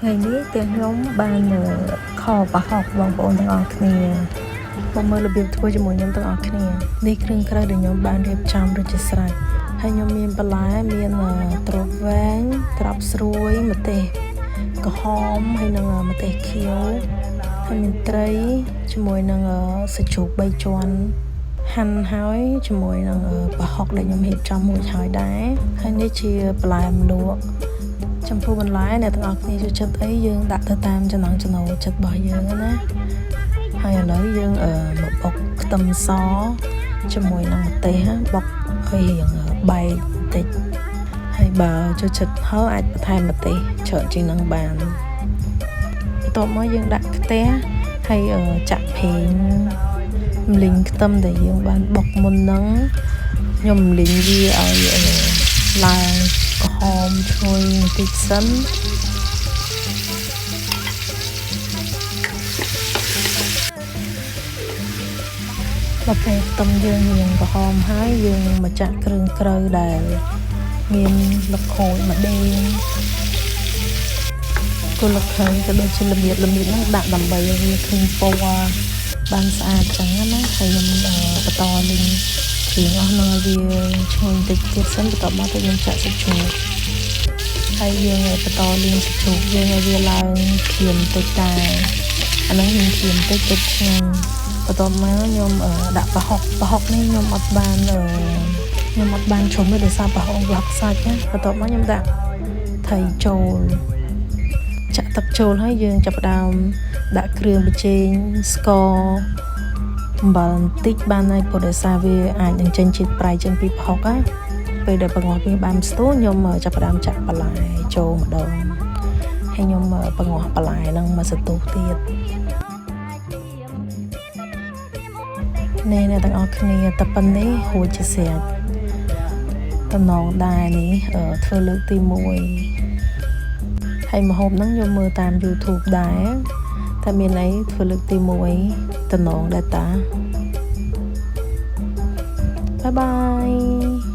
ថ្ងៃនេះទាំងខ្ញុំបានខប្រហុកបងប្អូនទាំងអស់គ្នាមកមើលរបៀបធ្វើជាមួយខ្ញុំទាំងអស់គ្នានេះគ្រឿងក្រៅដែលខ្ញុំបានរៀបចំរួចជាស្រេចហើយខ្ញុំមានបន្លែមានត្រប់វែងត្រប់ស្រួយម្ទេសក្រហមហើយនិងម្ទេសខៀវហើយមានត្រីជាមួយនឹងសាច់ជ្រូក3ជាន់ហាន់ហើយជាមួយនឹងប្រហុកដែលខ្ញុំរៀបចំរួចហើយដែរហើយនេះជាបន្លែម្លក់ចំពោះបន្លែអ្នកទាំងអស់គ្នាចូលចិត្តអីយើងដាក់ទៅតាមចំណង់ចំណូលចិត្តរបស់យើងណាហើយឥឡូវយើងមកបុកខ្ទឹមសជាមួយនឹងម្ទេសបុកឲ្យរៀងបែកបន្តិចហើយបើចូលចិត្តហឹរអាចបន្ថែមម្ទេសច្រើនជាងនឹងបានបន្ទាប់មកយើងដាក់ខ្ទះហើយចាក់ប្រេងម្លីងខ្ទឹមដែលយើងបានបុកមុនហ្នឹងខ្ញុំម្លីងវាឲ្យឡើងក្រហមឈ្ងុយបន្តិចសិនដល់ពេលខ្ទឹមយើងរៀងក្រហមហើយយើងមកចាក់គ្រឿងក្រៅដែលមានលខូចម្ដេងគល់លខើក៏ដូចជាល្មៀតល្មៀតហ្នឹងដាក់ដើម្បីឲ្យវាឃើញពណ៌បានស្អាតចឹងណាហើយខ្ញុំបន្តលីងគ្រឿងអស់ហ្នឹងឲ្យវាឈ្ងុយបន្តិចទៀតសិនបន្ទាប់មកទៅខ្ញុំចាក់សាច់ជ្រូកហើយយើងបន្តលីងសាច់ជ្រូកយើងឲ្យវាឡើងក្រៀមបន្តិចតែអាហ្នឹងយើងក្រៀមបន្តិចទៅឆ្ងាញ់បន្ទាប់មកខ្ញុំដាក់ប្រហុកប្រហុកនេះខ្ញុំអត់បានខ្ញុំអត់បានជ្រុំទេដោយសារប្រហុកប្រហុកសាច់ណាបន្ទាប់មកខ្ញុំដាក់ត្រីចូលចាក់ទឹកចូលហើយយើងចាប់ផ្ដើមដាក់គ្រឿងបញ្ចេញស្ករអំបិលបន្តិចបានហើយព្រោះដោយសារវាអាចនឹងចេញជាតិប្រៃចេញពីប្រហុកណាពេលដែលបង្ងាស់វាបានស្ទួខ្ញុំចាប់ផ្ដើមចាក់បន្លែចូលម្ដងហើយខ្ញុំបង្ងាស់បន្លែហ្នឹងមកសន្ទុះទៀតនេះអ្នកទាំងអស់គ្នាតែប៉ុណ្នេះរួចជាស្រេចតំណងដែរនេះធ្វើលើកទី1ហើយម្ហូបហ្នឹងខ្ញុំមើលតាម YouTube ដែរតែមានអីធ្វើលើកទី1តំណងដែរតាbye bye.